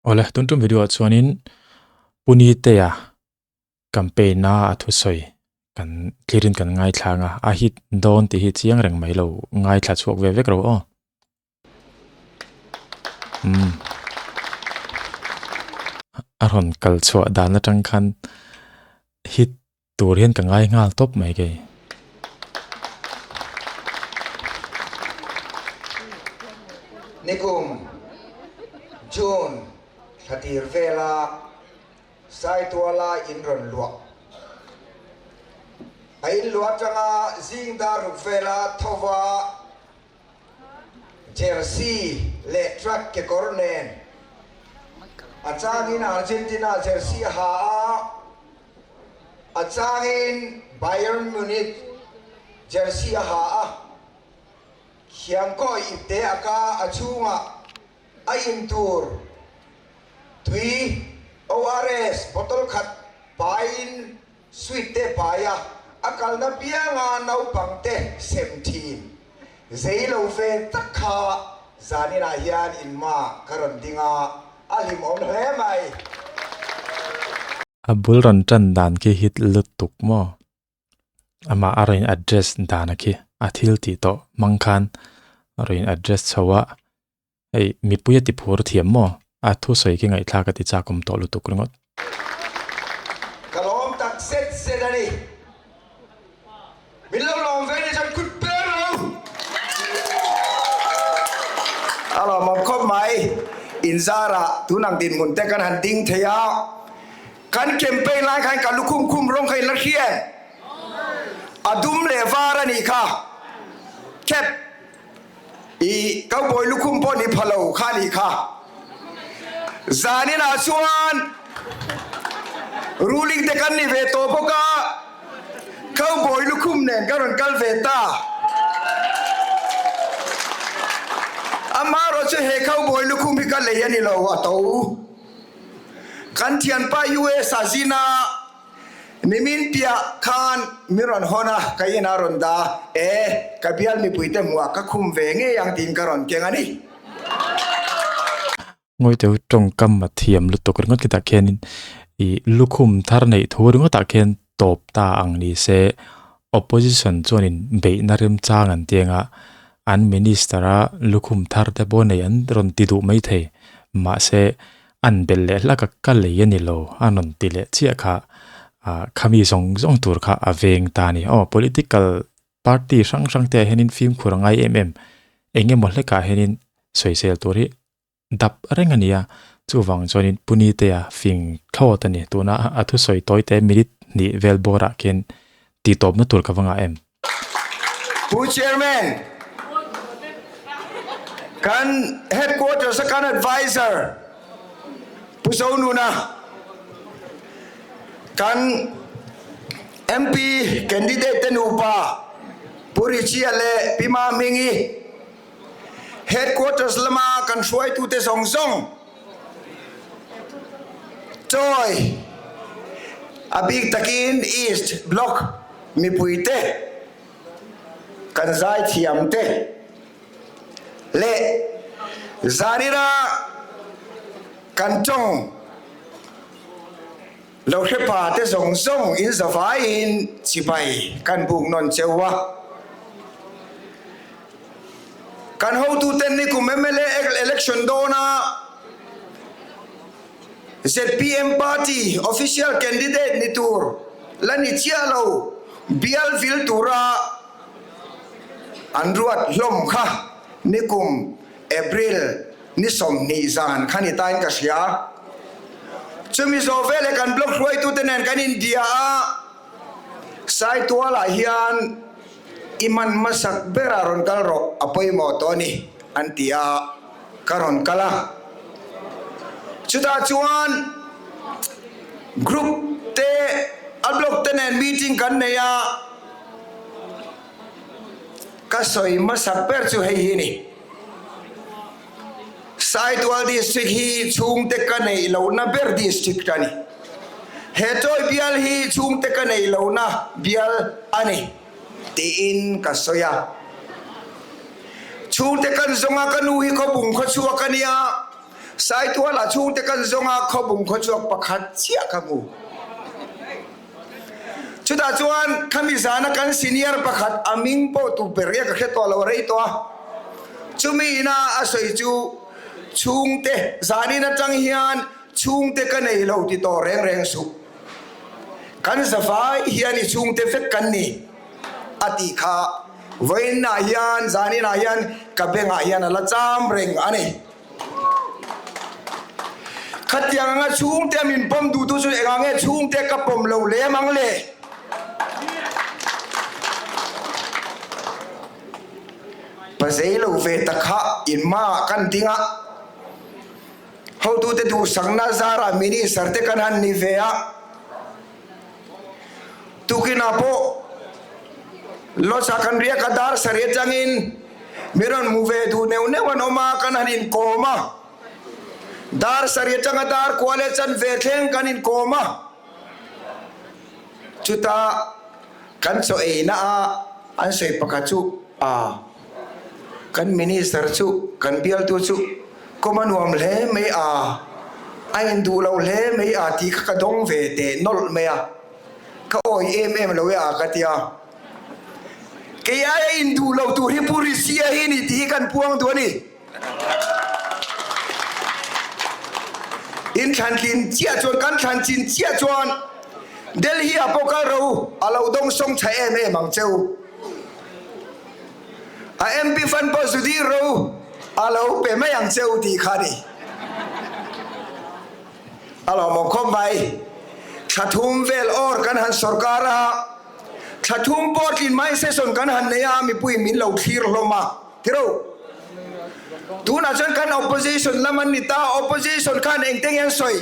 Awle, tun tum video ah chuanin Punitea campaign a a thusawi kan thlirin kan ngaithla ang a, a hit dawn tih hi chiang reng mai lo ngaithla chhuak ve vek ro aw. Umm a rawn kal chhuah dan atang khan hit tur hian ka ngai nghal tawp mai kei. Nikum June thla tir vela Saituala in rawn luah. A in luah atanga zing dar ruk vela thova Jersey leh truck kekawr nen a changin Argentina jersey a ha a, a changin Bayern Munich jersey a ha a, Khiangkawi ipte a ka a chhungah a in tur tui ORS bottle khat paiin Sweet te paia a kalna pianga naupang te sem thin. Zei lo ve tak kha zaninah hian in ma ka rawn ding a, a hlimawm hle mai. A bul rawn tan dan khi hit lutuk maw? Amah a rawn address dan a khi a thil tih tawh hmang khan a rawn address chho a, Hei, mipui a ti phur thiam maw? A thusawi khi ngaihthlak a ti chak awm tawh lutuk ringawt. Ka lawm tak zet zet a ni. Min lo lawm ve ni chuan kut per lo. A lawmawm khawp mai. Inzarah tun ang dinhmun te kan han ding thei a. Kan campaign lai khan ka lukhum khum rawng kha in la hria em? A dum leh var a nih kha. Cap. I cowboy lukhum pawh ni pha lo kha nih kha. Zanin ah chuan ruling te kan ni ve tawh bawk a, cowboy lukhum nen ka rawn kal ve ta. Amaherawh chu he cowboy lukhum hi ka lei a ni lo a to. Kan thianpa US ah zin a. Nimin piah khan mi rawn hawn a, ka inah rawn dah e, ka bial mipuite hmuhah ka khum ve ngei ang tiin ka rawn keng a ni. Ngawiteu tawngkam a thiam lutuk ringawt khi tah khianin ih lukhum thar neih thu ringawtah khian tawp ta ang ni se opposition chuanin beihna remchang an ti anga an minister a lukhum thar te pawh nei an rawn ti duh maithei mahse An belh leh hlak a, ka lei a ni lo, a rawn ti leh chiah kha, ah khami zawng zawng tur kha a veng ta a ni. Aw political party hrang hrang te ah hianin fimkhur a ngai em em, eng emaw hlekah hianin sawisel tur hi dap reng a ni a, chuvang chuanin Punite-a fing thlawt a ni. Tuna a thusawi tawi te minute hnih vel bawrah khian tihtawpna tur ka va ngah em? Pu Chairman, kan Headquarters a kan Adviser Pu Zonuna, kan MP candidate te nupa Pu Richie leh Pi Mahmingi, Headquarters lama kan hruaitute zawng zawng, Chawi a bik takin East Block mipuite, kan zaithiamte leh zanina kan tawng lo hre pa te zawng zawng in zavaiin chibai kan buk nawn cheu a. Kan hotuten nikum mla election dawna zpm party official candidate ni tur la ni chiah lo bial vil tura an ruat hlawm kha nikum April ni 20 zan kha ni tain ka hria. Chumi zawh veleh kan block hruaitute nen kan inbia a, Saitualah hian I man hmasak berah rawn kal rawh, a pawimawh tawh a ni, an ti a, ka rawn kal a. Chutah chuan group te, a block te nen meeting kan nei a, ka sawi hmasak ber chu hei hi a ni. Saitual District hi chhungte ka neih lohna ber district a ni. He chawi bial hi chhungte ka neih lohna bial a ni tiin ka sawi a. Chhungte kan zawnga ka nu hi khawpum khawchhuak a nia. Saitual ah chhungte kan zawng a, Khawbung khawchhuak pakhat chiah ka hmu. Chutah chuan khami zana kan senior pakhat a ming pawh tu ber nge ka hre tawh lo a rei tawh a. Chumi ina a sawi chu chhungte zanin atang hian chhungte ka nei lo ti tawh reng reng suh. Kan zavai hian i chhungte vek kan ni a tih kha vawiinah hian zaninah hian ka bengah hian a la cham reng a ni. Khatiang anga chhungte min pawm duhtu chu engah nge chhungte ka pawm lo lem ang le? Pazei lo ve ta kha in hmaah kan ding a, hotute duhsakna zarah minister te kan han ni ve a, Tukinah pawh Lodge-ah kan riak a, dar sarih atangin mi rawn hmu ve duh neuh neuh an awm a, kan han inkawm a. Dar sarih atanga dar kua leh chanve thleng kan inkawm a. Chutah kan chaw eina a an sawi pakhat chu a kan minister chu kan bialtu chu kawm a nuam hle mai a, a induh lo hle mai a tih kha ka dawng ve teh nawlh mai a, ka awi em em lo e a ka ti a. Kei aia induh lo tur hi Pu Risia hi ni tih hi kan puang duh a ni. In thlan tlin chiah chuan kan thlan chin chiah chuan Delhi ah pawh kal ro a lo dawng sawng tha em em ang cheu. A MP fund pawh zu dir ro a lo pe mai ang cheu tih kha ni. A lawmawm khawp mai. Thla thum vel awr kan han sawrkar a, thla thum pawh tlin mai session kan han nei a, mipui min lo thlir hlawm a. Tiro. Tunah chuan kan opposition lam an ni ta, opposition khan engte nge an sawi?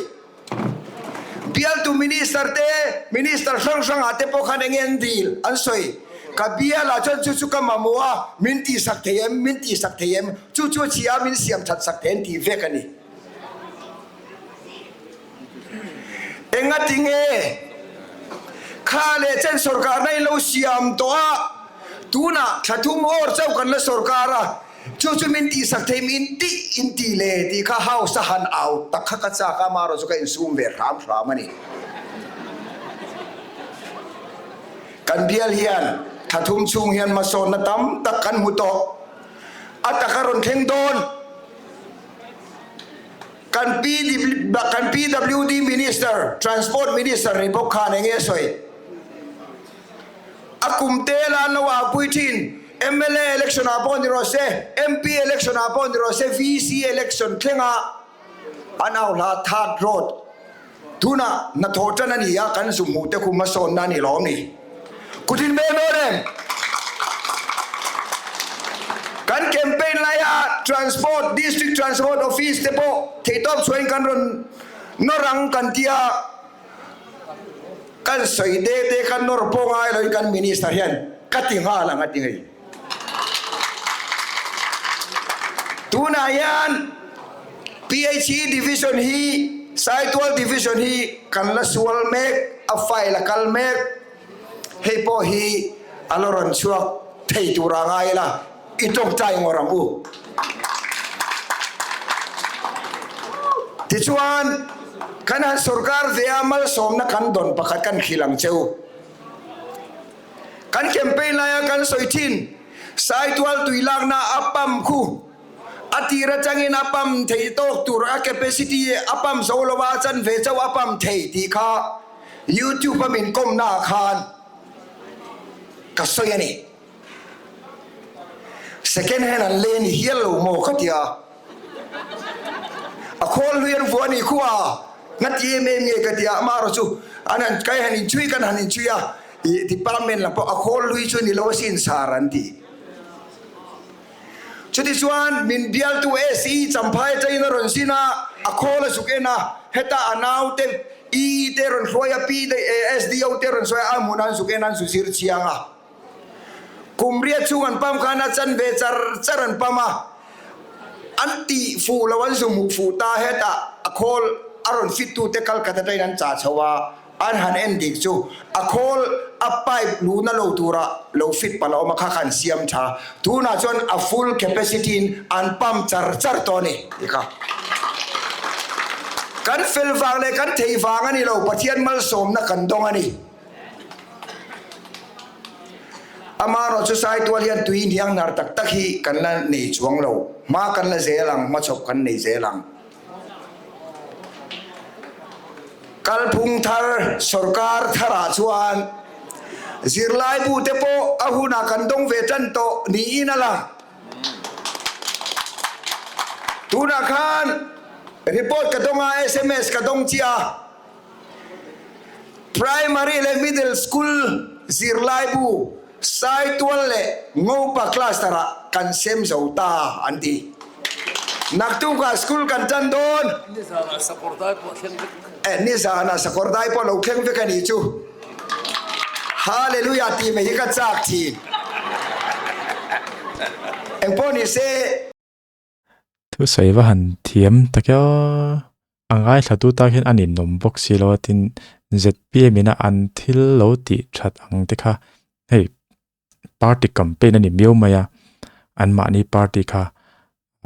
Bialtu minister te, minister hrang hrangah te pawh khan enge an dil an sawi? Ka bialah chuan chu chu ka mamawh a, min tihsak thei em, min tihsak thei em, chu chu a chhia a, min siam that sak thei an tih vek a ni. Engati nge kha leh chen sorkarna in lo siam tawh a, tunah thla thum awr chauh kan la sorkar a, chu chu min tihsak thei min tih in ti le tih kha house a han au tak kha ka chak a, amaherawhchu chu ka insum ve hram hram a ni. Kan bial hian thla thum chhung hian hmasawnna tam tak kan hmu tawh, a taka rawn thleng dawn. Kan kan PWD Minister, Transport Minister ni bawk khan eng nge a sawi? A kum te la an lo aupui thin, mla election ah pawh ni rawh se, MP election ah pawh ni rawh se, VC election thlenga an au hla third road Tunah hnathawh tan a ni a, kan zu hmuh te khu hmasawnna a ni lawm ni. Kutin vel dawn em? Kan campaign laia Transport, District Transport Office te pawh theihtawp chhuahin kan rawn nawr ang kan ti a, kan sawi te te kan nawr pawh ngai loin kan Minister hian ka ti nghal ang a ti ngei. Tunah hian PHE Division hi Saitual Division hi kan la sual mek, a file a kal mek. Hei pawh hi a la rawn chhuak thei tura ngai ila i tawngtai ngawr ang u. Tichuan kan han sorkar ve a malsawmna kan dawn pakhat kan hrilh ang che u. Kan campaign laia kan sawi thin, Saitual tui lakna a pump khu a tir atangin a pump thei tawk tur a capacity a pump zo lo a, a chanve chauh a pump thei tih kha YouTube a min kawmna ah khan ka sawi a ni. Second hand an lei a ni hial lo maw ka tia. A khawl hlui an vuah a nih khu a, nga ti em em nge ka tia, amaherawh chu an han kai han inchhui kan han inchhui a, ih department lam pawh a khawl hlui chu ni lo asin sar an ti. Chutichuan min bialtu SE Champhai atangin a rawn zin a, a khawl a zuk en a, heta a naute EE te rawn hruai a, P SDO te rawn hruai a, a hmun an zuk en a, an zu zir chiang a. Kum riat chhung an pam khan a chan ve char char an pam a, an tih fuh lo an zu hmuh fuh ta hetah a khawl a rawn fit tute Calcutta atangin an chah chho a, an han en dik chu a khawl a pipe luhna lo tura lo fit palh a awm a kha kha an siam tha. Tunah chuan a full capacity in an pump char char tawh a ni tih kha. Kan fel vang leh kan thei vang a ni lo, Pathian malsawmna kan dawng a ni. Amaherawh chu Saitual hian tui hniang hnar tak tak hi kan la nei chuang lo. Hma kan la zel ang, hmachhawp kan nei zel ang. Kalphung thar sorkar tharah chuan zirlaibute pawh a hunah kan dawng ve tan tawh niin a lang. Tunah khan report ka dawng a, sms ka dawng chiah a. Primary leh Middle School zirlaibu Saitual leh Ngopa Cluster ah kan sem zo ta an ti. Naktukah school kan tan dawn. Nizanah Sakawrdai pawh a thleng vek. Eh, nizanah Sakawrdai pawh lo thleng vek a nih chu. Hallelujah tih mai hi ka chak thin. Engpawh ni se. Thusawi va han thiam tak e aw. A ngaithlatu tak hian a ninawm bawk si lo a tin zpm ina an thil lo tih that ang te kha hei party campaign a ni miau mai a anmahni party kha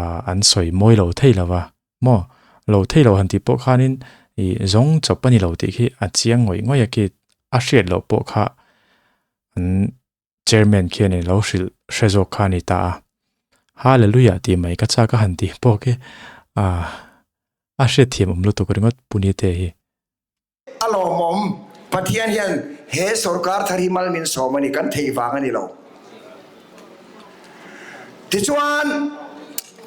ah an sawi mawi lo thei lo va maw lo thei lo han tih pawh khanin ih zawng chawp a ni lo tih khi a chiang ngawih ngawih a khi a hriat loh pawh kha an Chairman khian in lo hrilh hre zawk kha a ni ta a. Hallelujah tih mai ka chak a han tih pawh khi ah a hriatthiam awm lutuk ringawt Punite hi. A lawmawm, Pathian hian he sorkar thar hi mal min sawm a ni, kan thei vang a ni lo. Tichuan,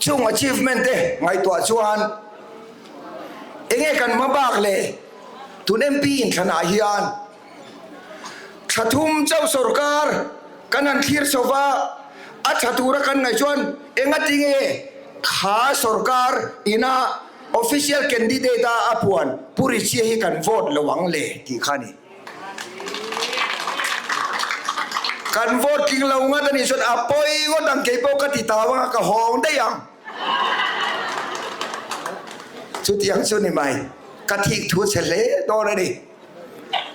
chung achievement te ngaihtuah chuan enge kan hmabak le tun MP inthlanah hian Thla thum chauh sorkar kan han thlir chho va, a tha tura kan ngaih chuan engati nge kha sorkar ina official candidate a a puan Pu Richie hi kan vote lo ang le tih kha a ni. Kan vote tling lo ngat a nih chuan a pawi ngawt ang kei pawh ka ti tau anga ka hawng daih ang. Chutiang chu ni mai, ka thik thu chhe hle dawn a ni.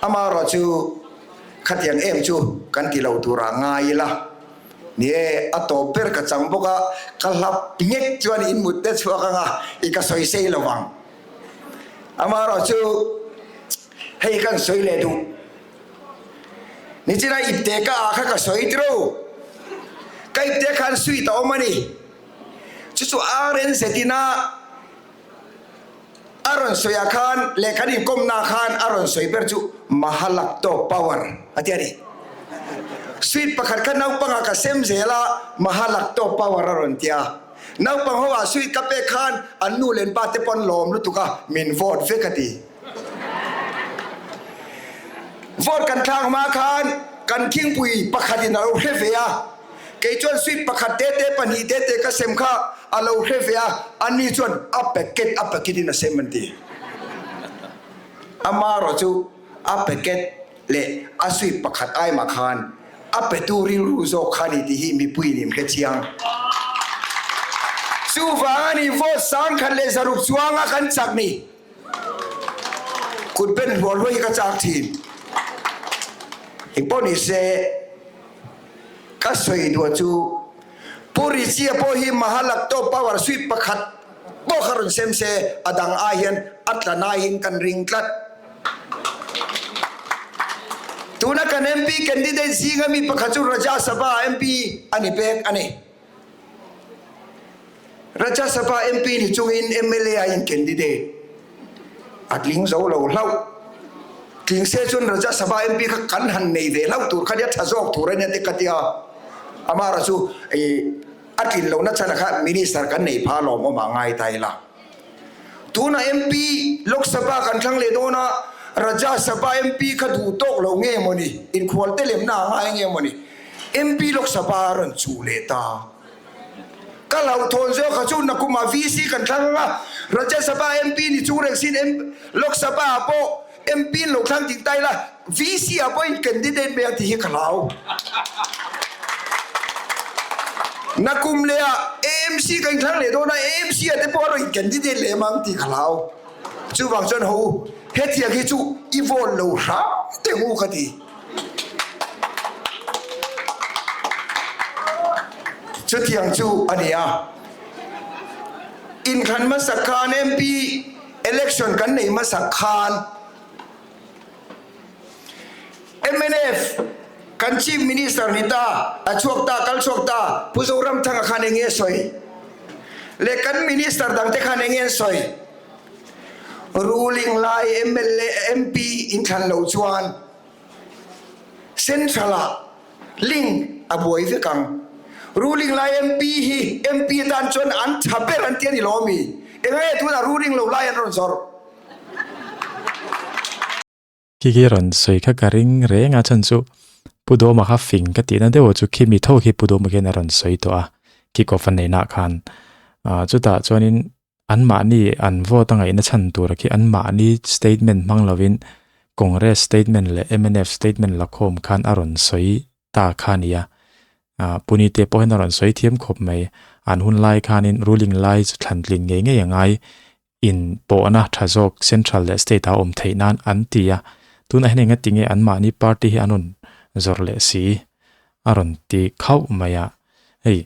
Amaherawh chu khatiang em chu kan ti lo tura ngai ila. Ni e, a tawp ber ka chang bawk a, ka hlap ngek chuan in mut te chhuak anga i ka sawi sei lo vang. Amaherawh chu hei kan sawi leh duh. Nichina ipte ka ah kha ka sawi tiro. Ka ipte khan sweet a awm a ni. Chu chu RNZ ina A rawn sawi ah khan leh kan inkawmna ah khan a rawn sawi ber chu Mahalakto power a ti a ni. Sweet pakhat kha naupangah ka sem zel a, Mahalakto power a rawn ti a. Naupang ho ah sweet ka pek khan an nu leh an pa te pawh an lawm lutuk a, min vote vek a ti. Vote kan thlak hma khan kan thingpui pakhat in a lo hre ve a. Kei chuan sweet pakhat te te pahnih te te ka sem kha a lo hre ve a, ani chuan a packet a packet in a sem an ti. Amaherawh chu a packet leh a sweet pakhat aimah khan a petu rilru zawk kha ni tih hi mipui in hre chiang. Chuvang a ni vote 1600 chuanga kan chak ni. Kut ben hluah hluah hi ka chak thin. Engpawh ni se. Ka sawi duah chu Pu Richie pawh hi Mahalakto power sweep pakhat pawh kha rawn sem se a dang ai hian a tla naiin kan ring tlat. Tuna kan MP candidate zinga mi pakhat chu Rajya Sabha MP a ni pek a ni. Rajya Sabha MP ni chungin mla a in candidate a tling zo lo hlauh. Tling se chuan Rajya Sabha MP kha kan han nei ve hlauh tur kha nia tha zawk tur a nia te ka tia. Amara chu a tlin lohna chhan kha minister kan nei pha lawm awm ah ngai ta ila. Tuna MP Lok Sabha kan thlang leh dawn a, Rajya Sabha MP kha duh tawk lo nge maw ni, inkhual te lemna a ngai nge maw ni, MP Lok Sabha a rawn chuh leh ta. Ka hlauhthawn zawk kha chu nakumah VC kan thlang ang a, Rajya Sabha MP ni chung reng sin Lok Sabha ah pawh MP in lo thlang ding ta ila, VC ah pawh in candidate mai ang tih hi ka hlau. Nakum leh ah AMC ka inthlang leh dawn a, AMC ah te pawh a rawn in candidate leh em ang tih ka hlau. Chuvang chuan ho u, hetiang hi chu i vote lo hram teh u ka ti. Chutiang chu a ni a, inthlan hmasa khan MP. Election kan nei hmasak khan mnf kan Chief Minister ni ta, a chhuak ta, kal chhuak ta, Pu Zoramthanga khan eng nge a sawi? Leh kan Minister dangte khan eng nge an sawi? Ruling lai mla, MP inthlan lo chuan Central ah link a buai vek ang. Ruling lai MP hi MP atan chuan an tha ber an ti a ni lo ami? Enge tunah ruling lo lai an rawn zawrh? Khi khi rawn sawi kha ka ring reng a chhan chu Pu Dawma kha fing ka tihna deuh chu khi mi tho khi Pu Dawma khian a rawn sawi tawh a kick off a neihna khan ah chutah chuanin anmahni an vote a ngaihna chhan tura khi anmahni statement hmang lovin Congress statement leh mnf statement la khawm khan a rawn sawi ta kha a ni a ah Punite pawh hian a rawn sawi thiam khawp mai an hun lai khanin ruling lai chu thlan tlin ngei ngei a ngai in pawhna tha zawk central leh state ah awm theih nan an ti a, tunah hian engati nge anmahni party hi an rawn zawrh leh si a rawn ti khauh mai a, hei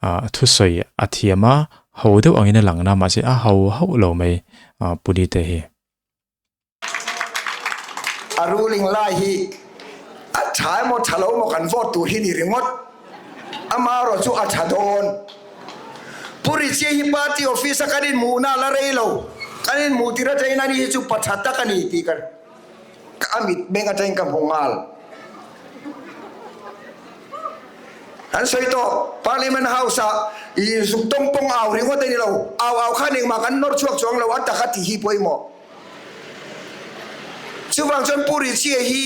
ah thusawi a thiam a ho deuh angin a lang na mahse a ho hauh lo mai ah Punite hi. A ruling lai hi a tha emaw tha lo emaw kan vote tur hi ni ringawt. Amaherawh chu a tha dawn. Pu Richie hi party office a kan inhmuhna a la rei lo. Kan inhmuh tir atangin ani hi chu pa tha tak a ni tih ka a mitmeng atangin ka hmu nghal. An sawi tawh, Parliament House ah i zuk tawng pawng au ringawt a ni lo, au au khan engmah kan nawr chhuak chuang lo, a tak a tih hi pawimawh. Chuvang chuan Pu Richie hi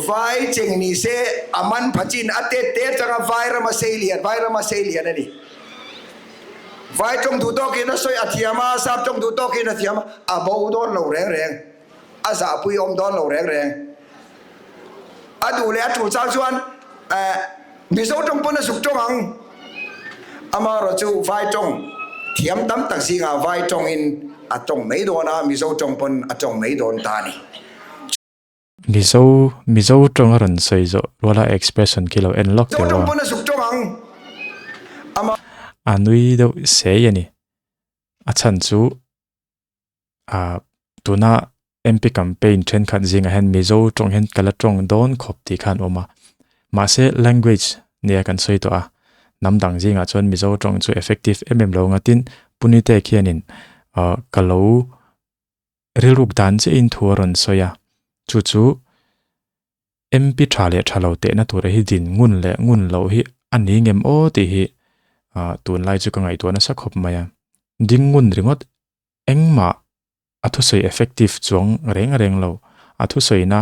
vai cheng ni se a man pha chin a tet te atanga vai rama sei lian, vai rama sei lian a ni. Vai tawng duh tawkin a sawi a thiam a, sap tawng duh tawkin a thiam a, a bo dawn lo reng reng, a zahpui awm dawn lo reng reng. A duh leh a tul chang chuan Mizo tawng pawn a zuk tawng ang. Amaherawh chu vai tawng thiam tam tak zingah vai tawngin a tawng mai dawn a, Mizo tawng pawn a tawng mai dawn ta a ni. Mizo Mizo tawng a rawn sawi zawh ruala expression khi lo en lawk teuh a. Mizo tawng pawn a zuk tawng ang. Ama. A nui deuh sei a ni. A chhan chu ah tuna MP campaign thenkhat zingah hian Mizo tawng hian ka la tawng dawn khawp tih khan awm a mahse language nia kan sawi tawh a hnam dang zingah chuan Mizo tawng chu effective em em lo ngatin Punite khianin ah ka lo rilruk dan chiahin thu a rawn sawi a chu chu MP tha leh tha lo tehna tura hi din ngun leh ngun loh hi a ni ngem aw tih hi ah tunlai chu ka ngaihtuah nasa khawp mai a ding ngun ringawt Engmah a thusawi effective chuang reng reng lo, a thusawina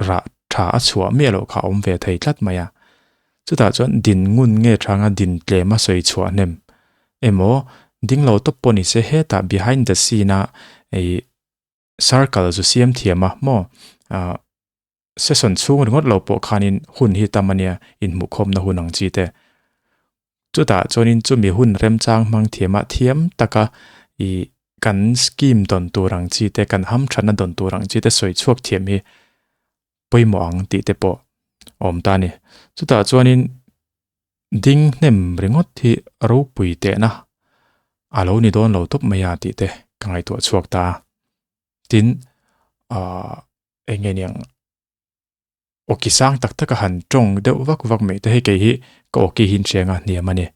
rah tha a chhuah miah loh kha a awm ve thei tlat mai a. Chutah chuan din ngun nge thanga din tlem a sawi chhuah hnem emaw ding lo tawp pawh ni se hetah behind the scene a ei circle zu siam thiam a maw ah session chhung ringawt lo pawh khanin hun hi tam a nia inhmuhkhawmna hun ang chi te. Chutah chuanin chumi hun remchang hmang thiamah thiam taka ih kan scheme dawn tur ang chi te, kan hamthatna dawn tur ang chi te sawi chhuak thiam hi pawimawh ang tih te pawh a awm ta a ni. Chutah chuanin ding hnem ringawt hi ropui tehna a lo ni dawn lo tawp mai a tih te ka ngaihtuah chhuak ta a. Tin ahh eng nge niang awki sang tak tak a han tawng deuh vak vak mai te hei kei hi ka awki hi inhriang a hniam a ni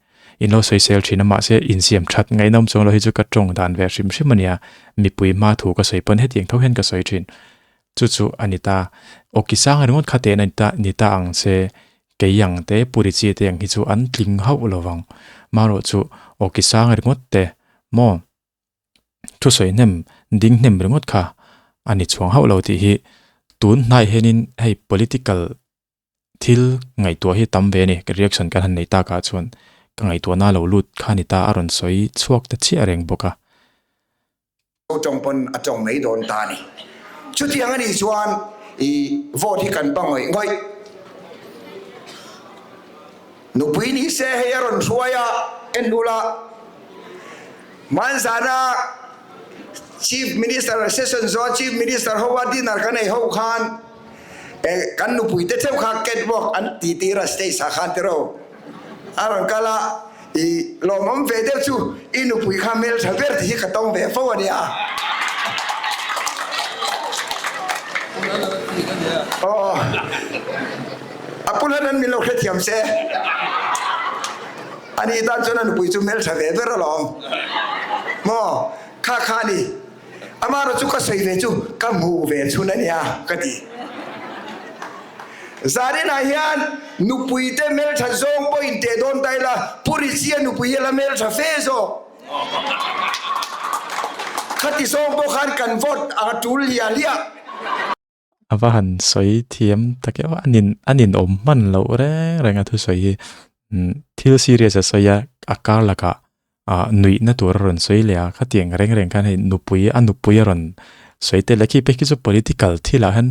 in lo sawisel thin a mahse insiam that ngaihnawm chuang lo hi chu ka tawng dan ve hrim hrim a nia mipui hma thu ka sawi pawn hetiang tho hian ka sawi thin chu chu a ni ta awki sang ringawt kha teh na ni ta ni ta ang che kei ang te puri chi te ang hi chu an tling hauh lo vang marawh chu awki sang ringawt te maw. Thusawi hnem ding hnem ringawt kha a ni chhuang hauh lo tih hi tun hnai hianin hei political thil ngaihtuah hi tam ve a ni ka reaction kan han nei tak ah chuan ka ngaihtuahna lo lut kha ni ta a rawn sawi chhuak ta chiah reng bawk a. Tawng pawn a tawng mai dawn ta a ni. Chutiang a nih chuan i vote hi kan pa ngawih ngawih. Nupui ni se hei a rawn hruai a en ula. Hmanzana Chief Minister session zawh Chief Minister ho a dinner kan ei ho khan eh kan nupui te theuh kha catwalk an ti tir a stage ah khan tiraw a rawn kal a. I lawmawm ve deuh chu i nupui kha hmeltha ber tih hi ka tawng ve fo a nia. Aw, a pu hlan an min lo hrethiam se. Ani tan chuan a nupui chu hmeltha ve ber alawm. Maw, kha kha a ni. Amaherawh chu ka sawi ve chu ka hmuh ve chhun a nia ka ti. Zaninah hian nupui te hmeltha zawng pawh in teh dawn ta ila, Pu Richie nupui hi a la hmeltha fe zawk. Khati zawng pawh khan kan vote a tul hliah hliah. A va han sawi thiam tak em a, a nin awm hman loh reng reng a thusawi hi thil serious a sawi a, a kar lakah ah nuihna tur a rawn sawi leh a, khatiang reng reng khan hei nupui a nupui a rawn sawi tel a, khi phei khi chu political thilah hian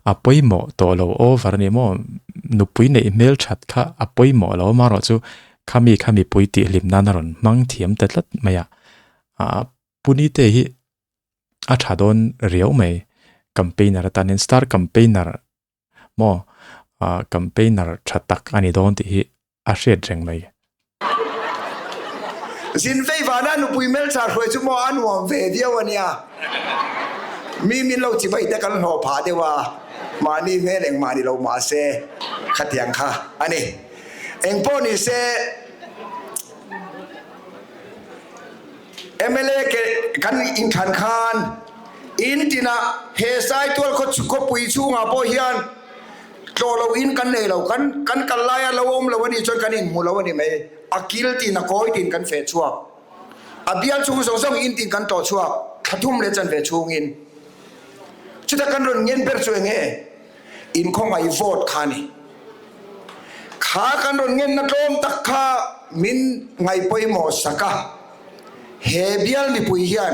a pawimawh tawh lo over a ni maw, nupui neih hmel that kha a pawimawh lo amaherawhchu khami kha mipui tih hlim nan a rawn hmang thiam ta tlat mai a, ah Punite hi a tha dawn riau mai campaigner atan hian star campaigner maw ah campaigner tha tak a ni dawn tih hi a hriat reng mai. Zin vei vana nupui hmeltha hruai chu maw a nuam ve viau a nia. Mi min lo chi vaih te kan hlawh phah deuh a, mahni hmel engmah ni lo mahse khatiang kha a ni. Engpawh ni se. Mla ke kan inthlan khan in tinah he Saitual khawpui chhungah pawh hian tlawh lo in kan nei lo, kan kan kal laia lo awm lo a nih chuan kan inhmu lo a ni mai. A kil tin a kawi tin kan feh chhuak. A bial chhung zawng zawng in tin kan tlawh chhuak thla thum leh chanve chhungin. Chutah kan rawn ngen ber chu eng nge? Inkhawngaih vote kha a ni. Kha kan rawn ngenna tlawm tak kha min ngaihpawimawh sak a, he bial mipui hian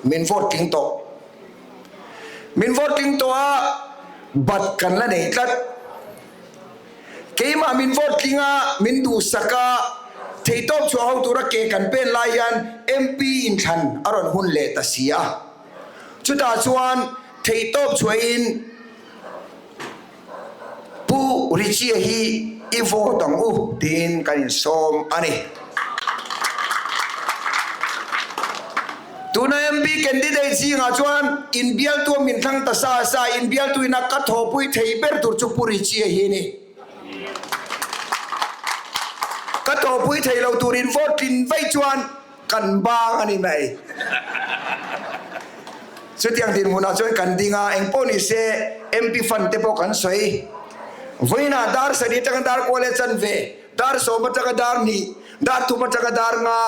min vote tling tawh. Min vote tling tawh a, bat kan la nei tlat. Keimah min vote tling a, min duhsak a, theihtawp chhuah ho tura ke kan pen lai hian MP inthlan a rawn hun leh ta si a. Chutah chuan theihtawp chhuahin Pu Richie hi i vote ang u tiin kan insawm a ni. Tuna MP candidate zingah chuan inbialtu a min thlang ta sa sa, inbialtu ina ka thawhpui thei ber tur chu Pu Richie hi a ni. Ka thawhpui thei lo tur in vote tlin vaih chuan Kan bang a ni mai. Chutiang dinhmunah chuan kan ding a, engpawh ni se MP fund te pawh kan sawi. Vawiinah dar sarih atanga dar kual leh chanve, dar sawm atanga dar hnih, dar thum atanga dar nga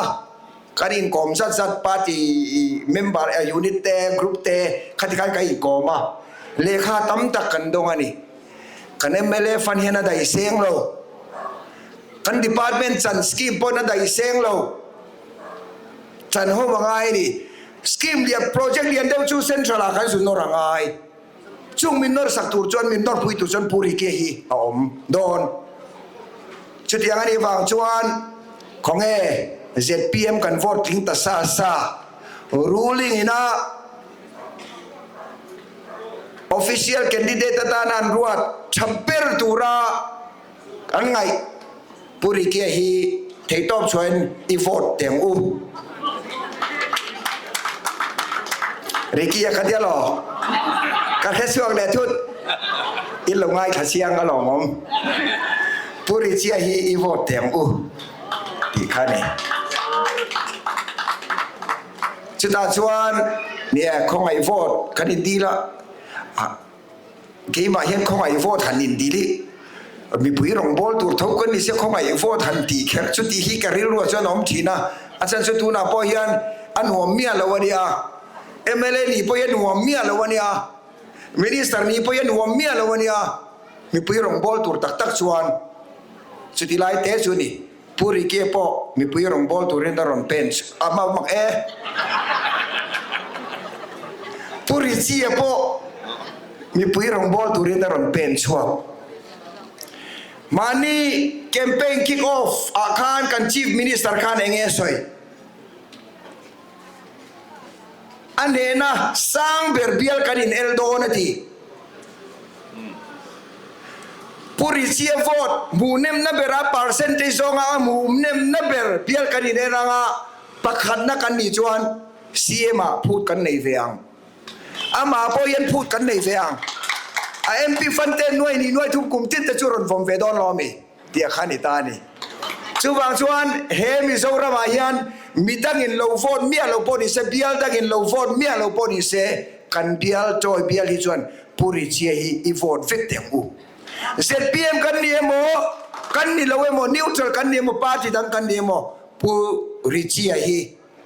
kan inkawm zat zat party member unit te, group te khati khan kan inkawm a, lehkha tam tak kan dawng a ni. Kan mla fund hian a daih seng lo. Kan department chan scheme pawhin a daih seng lo. Chan ho a ngai a ni. Scheme lian, project lian deuh chu central ah kan zu nawr a ngai. Chung min nawr sak tur chuan, min nawr pui tur chuan Pu Rike hi a awm dawn. Chutiang a nih vang chuan khawnge zpm kan vote tling ta sa sa, ruling ina official candidate atana an ruat tha ber tura Kan ngaih Pu Rikia hi theihtawp chuan i vote teh ang u. Rikia ka tia law? Ka hre chhuak leh thut. In lo ngaithla chiang alawmawm. Pu Rikia hi i vote teh ang u tih kha a ni. Chutah chuan nia khawngaih vote kan indil a. Keimah hian khawngaih vote han indil i mipui rawngbâwl tur tho ka ni sia khawngaih vote han tih kher chu tih hi ka rilruah chuan a awm thin a, a chhan chu tunah pawh hian a nuam miah lo a nia, mla nih pawh hi a nuam miah lo a nia, Minister nih pawh hi a nuam miah lo a nia, mipui rawngbâwl tur tak tak chuan chuti lai te chu a ni. Pu Ricky pawh mipui rawngbâwl turin a rawn pen a hma mak e. Pu Richie pawh mipui rawngbâwl turin a rawn pen chhuak. Mahni campaign kick off ah khan kan Chief Minister khan eng nge a sawi? A hnena sang ber bial kan in el dawn a ti. Pu Richie vote hmuh nemna bera percentage zawnga a hmuh nemna ber bial kan inen anga pakhatna kan nih chuan CM ah phut kan nei ve ang. Amah pawh hian phut kan nei ve ang. A MP fund te nuai ni nuai thum kum tin te chu rawn vawm ve dawn lo ami? Tih a kha ni ta a ni. Chuvang chuan he Mizoram ah hian midangin lo vote miah lo pawh ni se, bial dangin lo vote miah lo pawh ni se, kan bial tawi bial hi chuan Pu Richie hi i vote vek teh ang u. Zpm kan ni emaw, kan ni lo emaw, neutral kan ni emaw, party dang kan ni emaw, Pu Richie hi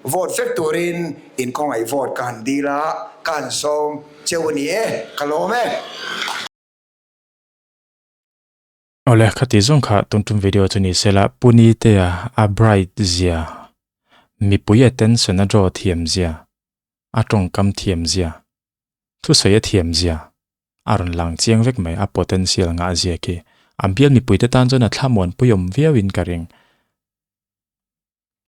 vote vek turin inkhawngaih vote ka han dil a, ka han sawm cheu a ni e, ka lawm e. Awle, khati zawng kha tum tum video chu ni sela, Pu Nitea a bright zia, mipui attention a draw thiam zia, a tawngkam thiam zia, thusawi a thiam zia a rawn lang chiang vek mai, a potential ngah zia khi. A bial mipuite tan chuan a thlamuan puiawm viauin ka ring.